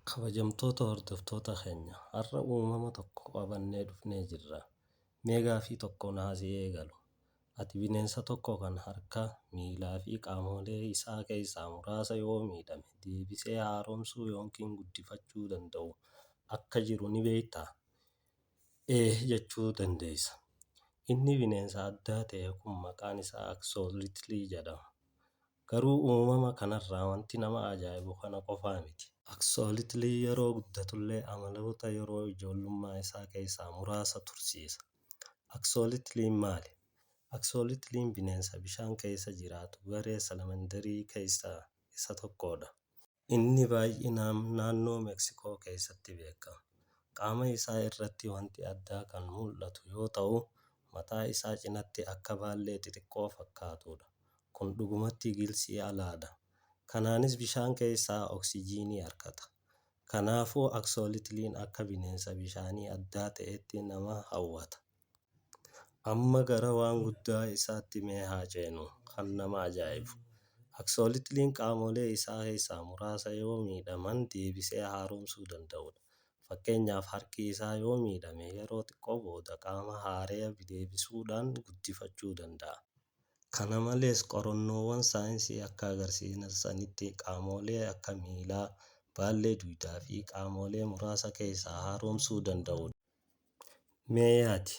Kabajamtoota hordoftoota keenya, har'a uumama tokko qabannee dhufnee jirra. Mee gaaffii tokkoon haa si eegalu. Ati bineensa tokko kan harka, miilaa fi qaamolee isaa keessaa muraasa yoo miidhame deebisee haaromsuu yookiin guddifachuu danda'u akka jiru ni beektaa? Ee jechuu dandeessa. Inni bineensa addaa ta'e kun maqaan isaa Aksoolitlii jedhama. Garuu uumama kanarraa wanti nama ajaa'ibu kana qofaa miti. Aksoolitlii yeroo guddatullee amaloota yeroo ijoollummaa isaa keessaa muraasa tursiisa. Aksoolitliin maali? Aksoolitliin bineensa bishaan keessa jiraatu garee salamandarii keessaa isa tokkodha. Inni baay'inaan naannoo Meksikoo keessatti beekama. Qaama isaa irratti wanti addaa kan mul'atu yoo ta'u, mataa isaa cinaatti akka baallee xixiqqoo fakkaatudha. Kun dhugumatti gilsii alaadha. Kanaanis bishaan keessaa oksijiinii argata. Kanaafuu aksoolitliin akka bineensa bishaanii addaa ta'etti nama hawwata. Amma gara waan guddaa isaatti mee haa ceenu kan nama ajaa'ibu. Aksoolitliin qaamolee isaa keessaa muraasa yoo miidhaman deebisee haaromsuu danda'udha. Fakkeenyaaf harki isaa yoo miidhame yeroo xiqqoo booda qaama haaraya deebisuudhaan guddifachuu danda'a. Kana malees qorannoowwan saayinsii akka agarsiisanitti qaamolee akka miilaa, baallee dugdaa fi qaamolee muraasa keessaa haaromsuu danda'udha. Mee yaadi,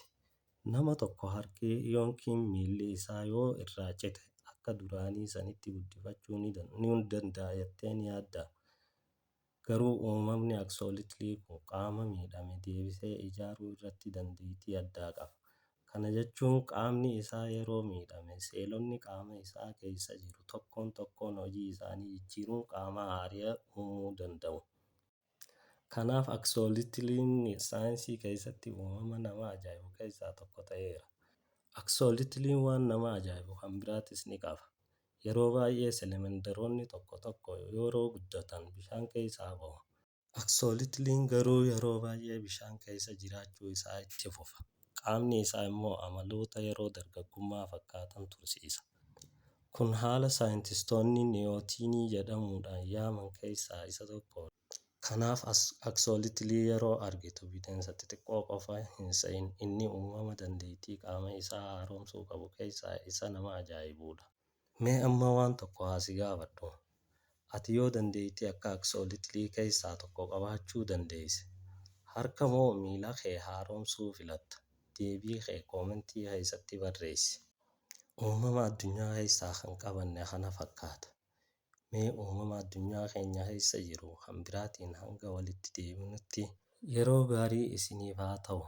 nama tokko harki yookiin miilli isaa yoo irraa cite akka duraanii sanitti guddifachuu ni danda'a jettee ni yaaddaa? Garuu uumamni aksoolitlii kun qaama miidhame deebisee ijaaruu irratti dandeettii addaa qaba. Kana jechuun qaamni isaa yeroo miidhame seelonni qaama isaa keessa jiru tokkoon tokkoon hojii isaanii jijjiiruun qaama haaraa uumuu danda'u. Kanaaf aksoolitliin saayinsii keessatti uumama nama ajaa'ibu keessaa tokko ta'eera. Aksoolitliin waan nama ajaa'ibu kan biraatis ni qaba. Yeroo baay'ee selemendaroonni tokko tokko yeroo guddatan bishaan keessaa bahu. Aksoolitliin garuu yeroo baay'ee bishaan keessa jiraachuu isaa itti fufa. Qaamni isaa immoo amaloota yeroo dargaggummaa fakkaatan tursiisa. Kun haala saayintistoonni niyootinii jedhamuudhaan yaaman keessaa isa tokkodha. Kanaaf aksoolitlii yeroo argitu bineensa xixiqqoo qofa hin se'in inni uumama dandeettii qaama isaa haaromsuu qabu keessaa isa nama ajaa'ibudha. Mee amma waan tokko haa si gaafadhu. Ati yoo dandeettii akka aksoolitlii keessaa tokko qabaachuu dandeesse, harka moo miila kee haaromsuu filatta? Deebii kee koomentii keessatti barreessi. Uumama addunyaa keessaa kan qabanne kana fakkaata. Mee uumama addunyaa keenya keessa jiru kan biraatiin hanga walitti deebinutti yeroo gaarii isiniif haa ta'u.